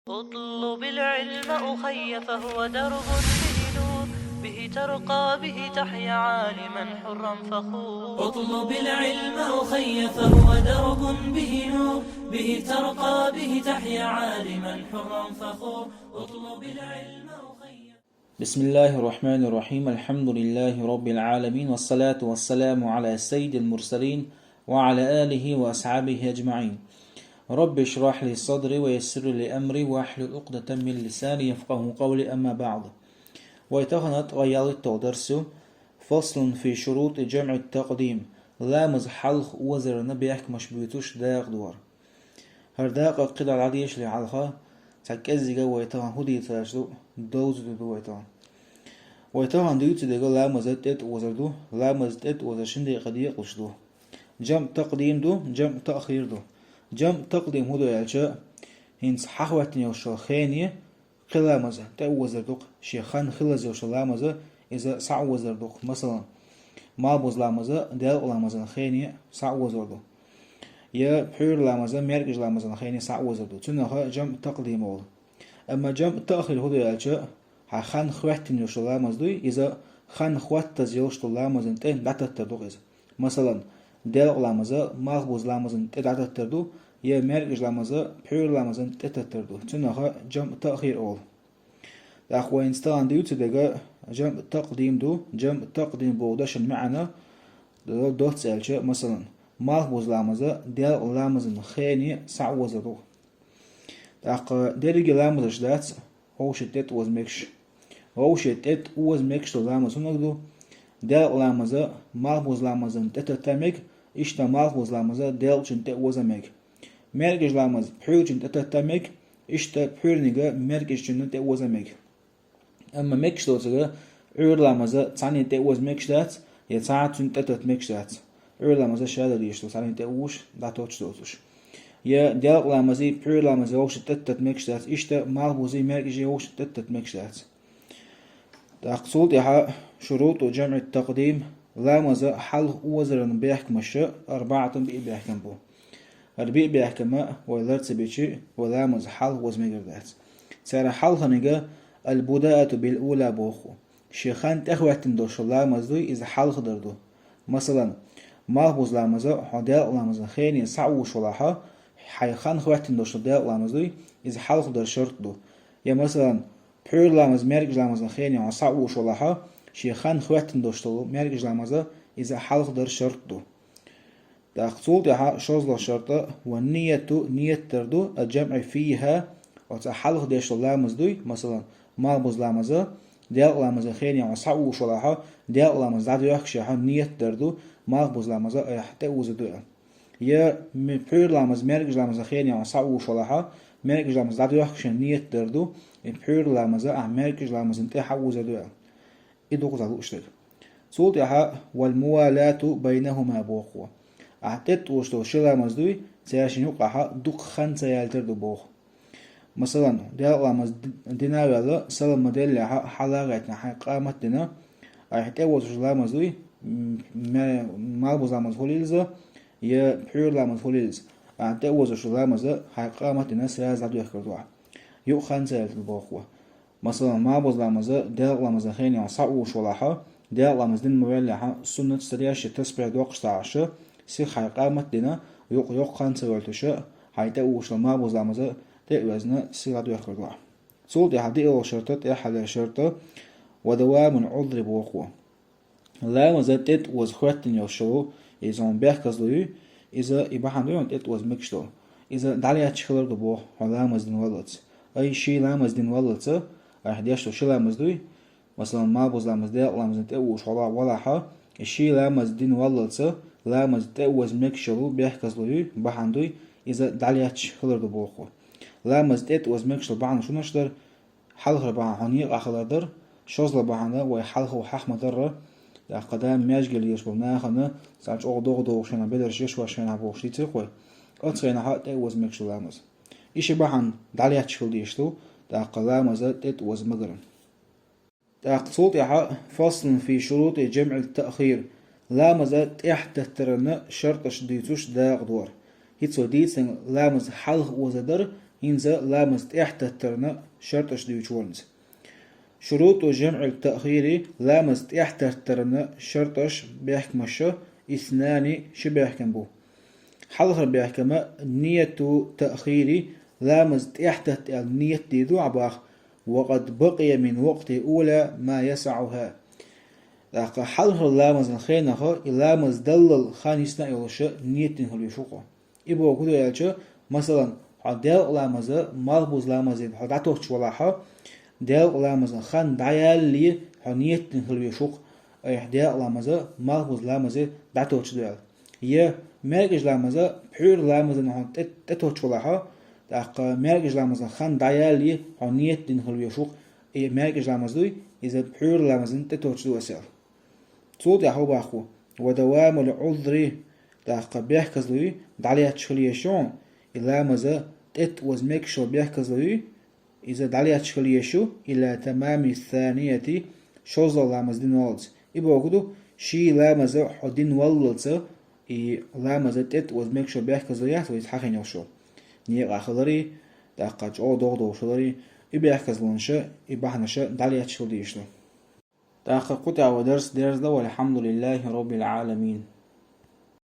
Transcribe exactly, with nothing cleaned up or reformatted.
اطلب العلم أخي فهو درب به نور، به ترقى به تحيا عالما حرا فخور. اطلب العلم أخي فهو درب به نور، به ترقى به تحيا عالما حرا فخور. اطلب العلم أخي. بسم الله الرحمن الرحيم. الحمد لله رب العالمين، والصلاة والسلام على سيد المرسلين وعلى آله وأصحابه أجمعين. رب اشرح لي صدري ويسر لي أمري واحلل عقدة من لساني يفقهوا قولي، أما بعد. Вай тахана ткъаь ялхитталгӀа дарс я. فصل في شروط جمع التقديم. Ламаз хьалха озарна бехкамаш буьйцуш дакъа ду хӀара. ХӀара дакъа кхидӀа дӀадешале хьалха, цхьа кӀеззига вай тахана хӀун дийцараш ду, довзуьйтур ду вай тахана. Вай тахана дуьйцу дега ламаза тӀетӀаозар ду, ламаза тӀетӀаозар шин декъа декъалуш ду. ЖамӀ такъдим ду, жамӀ таъхир ду. ЖамӀ такъдим хӀун ду аьлча, хӀинца хьахӀоьттина йолча хене кхин ламаза тӀеозар ду-кх, шен хан хилаза йолча ламаза иза схьаозар ду-кх. Масала, малхбуза ламаза делкъа ламазан хене схьаозар ду. Я пхьуьйра ламаза маьркӀажа ламазан хене схьаозар ду. Цунах жамӀ такъдим олу. Амма жамӀ таъхир хӀун ду аьлча, хьан хан хӀоьттина йолча ламаз дуй, иза хан хӀоттаза йолуш долу ламазан тӀе дӀататтар ду-кх иза. Масала, делкъа ламаза малхбуза ламазан тӀе дӀататтар ду, я маьркӀажа ламаза пхьуьйра ламазан тӀе таттар ду. Цунах жамӀ таъхир олу. ТӀаккха вайна стагана дуьйцу дега жамӀ такъдим ду, жамӀ такъдим боху дашан маьӀна доцца аьлча, масала, малхбуза ламаза делкъа ламазан хене схьаозар ду. ТӀаккха дерриге ламазаш дац вовшийн тӀетӀаоза мегаш. Вовшийн тӀетӀаоза мегаш долу ламаз хӀуннаг ду? Делкъа ламаза малхбуза ламазан тӀе татта мега, иштта малхбуза ламаза делкъачун тӀе оза мега. МаьркӀажа ламаз пхьуьйрачун тӀе татта мега, иштта пхьуьйраниг маьркӀажачунна тӀе оза мега. Амма мегаш доцург, Ӏуьйра ламаза цхьанна тӀе оза мегаш дац, я цхьа а цунна тӀе татта мегаш дац. Ӏуьйра ламаза ша дан дезаш ду, цхьанна тӀе озуш, дӀатоттуш доцуш. Я делкъа ламазий, пхьуьйра ламазий вовшийн тӀе татта мегаш дац, иштта малхбузий, маьркӀажий вовшийн тӀе татта мегаш дац. ТӀаккха цул тӀаьхьа шуруту жамӀи такъдим, ламаза хьалха озаран бехкамаш арбаӀатун биъ бехкам бу. ХӀара биъ бехкам вай лар ца бичи, вай ламаз хьалха оза мегар дац. Цара хьалханиг аль-будаату биль-уля боху. Шен хан тӀехӀоьттина долуш ламаз дуй, иза хьалха дар ду. Масала, малхбуза ламаза хьо делкъа ламазан хене схьаозуш валахь, хьайн хан хӀоьттина долуш делкъа ламаз дуй, иза хьалха дар шарт ду. Я, масала, пхьуьйра ламаз маьркӀажа ламазан хене хьо схьаозуш валахь, шен хан хӀоьттина долуш долу маьркӀажа ламаза иза хьалха дар шарт ду. ТӀаккха цул тӀаьхьа шозлагӀа шарт а ва нияту, ният дар ду, а жамӀи фийхӀа, оцу хьалха деш долу ламаз дуй, масала, малхбуза ламаза, делкъа ламазан хене хьо схьаозуш валахь, делкъа ламаз дӀадоьхкуш ахь ният дар ду, малхбуза ламаза айхьа тӀеоза ду аьлла. Я м-, пхьуьйра ламаз маьркӀажа ламазан хене хьо схьаозуш валахь, маьркӀажа ламаз дӀадоьхкуш ният дар ду, и пхьуьйра ламаза ахь маьркӀажа ламазан тӀе схьаоза ду аьлла. И дукха зӀе лууш дерг. Цул тӀаьхьа валь-мувалату байнахӀума боху. Ахь тӀетӀаозуш долу ши ламаз дуй, цаьршинна юкъахь дукха хан ца ялийтар ду боху. Масала, делкъа ламаз д-, дина а ваьлла, салам ма-деллехь, хьала а гӀаьттина хьайн къамат а дина, айхьа тӀеозуш ламаз дуй, м-, ма-, малхбуза ламаз хуьлийла иза, я пхьуьйра ламаз хуьлийла иза. Ахь тӀеозуш ламаза хьайн къамат а дина сразу дӀадоьхкур ду ахь. Юкъа хан ца ялийтар ду боху. Масала, малхбуза ламаза делкъа ламазан хене хьо схьаозуш валахь, делкъа ламаз дина ма-ваьллехь, суннат ца деш я тасбихь доккхуш ца Ӏаш, сиха хьайн къамат а дина, юкъа йоккха хан ца йойтуш, хьайн тӀеозуш долу малхбуза ламаза тӀе а везна, сиха дӀадоьхкур ду ахь. Цул тӀаьхьа диъалгӀа шарт а, тӀаьххьара шарт а ва давамуль-Ӏузри боху. Ламаза тӀетӀаоза хӀоьттина йолуш йолу, иза хьуна бехказло ю, иза и бахьана ду хьуна тӀетӀаоза мегаш долу. Иза дӀалаьтташ хилар ду боху хьо ламаз дина валлалц. Ай, ши ламаз дина валлалц, айхьа деш долу ши ламаз дуй, масала, малхбуза ламаз делкъа ламазна тӀеозуш вала-, валахь, и ши ламаз дина валлалц, ламаз тӀетӀаоза мегаш йолу бехказло ю, бахьана дуй, иза дӀалаьтташ хилар ду боху. Ламаз тӀетӀаоза мегаш долу бахьана шунаш дара, хьалхара бахьана хьо некъахь хилар дара, шозлагӀа бахьана вай хьалха хьахма дарра, тӀаккха да маьжгал еш болу нахана, цхьа чӀогӀа догӀа догӀуш хенахь, бедарш еш ваша хенахь бохуш дийцира-кх вай. Оцу хенахь тӀеоза мегаш ду ламаз. И ши бахьана дӀалаьтташ хила дезаш ду, тӀаккха ламаза тӀетӀаоза магара. ТӀаккха цул тӀаьхьа фаслун фи шурути жамӀи таъхир, ламаза тӀехь таттаран шарташ дуьйцуш дакъа ду хӀара. ХӀинца вай дийцинарг ламаз хьалха оза дара, ХӀинца ламаз тӀехьататтарна шартӀаш дуьйцуш воланца. شروط جمع التأخير, ламаз тӀехьататтарна шартӀаш, бехкамаш, اثنان, ши бехкам бу. Хьалхара бехкам, نية التأخير, ламаз тӀехьататта аьнна ният дийр ду, Ӏа бах, وقد بقي من وقته الأولى ما يسعها. ТӀаккха хьалхара ламазан хенах и ламаз даллал хан йисна йолуш ният дина хила везаш ву-кх. И бохург ду аьлча, масалан, хьо делкъа ламаз малхбуза ламазе хьо дӀатоттуш валахь, делкъа ламазан хан дӀаялале хьо ният дина хила везаш ву-кх, айхьа делкъа ламаз малхбуза ламазе дӀатоттуш ду аьлла. Я маьркӀажа ламаз пхьуьйра ламазана хьо тӀе-, тӀетоттуш валахь, тӀаккха маьркӀажа ламазан хан дӀаялале хьо ният дина хила везаш ву-кх, и маьркӀажа ламаз дуй, иза пхьуьйра ламазана тӀетоттуш ду аса аьлла. Цул тӀаьхьа бах ву: ودوام العذر, тӀаккха бехказлуй дӀалетташ хила езаш ю хьуна, и ламаз тӀетта ваза мегаш йолу бехказлуй, иза дӀалетташ хила езаш ю, إلى تمام الثانية, шозлагӀа ламаз динваллалц. И бохург ду, ши ламаз хьо динваллалца, и ламаз тӀетта ваза мегаш йолу бехказлуй яц вай хьахийна йолуш йолу. Некъа хиларе, тӀаккха чӀогӀа догӀа долуш хиларе, и бехказлонаш, и бахьанаш дӀалетташ хила дезаш ду. ТӀаккха кху тӀехь вай дарс дерзадо, والحمد لله رب العالمين.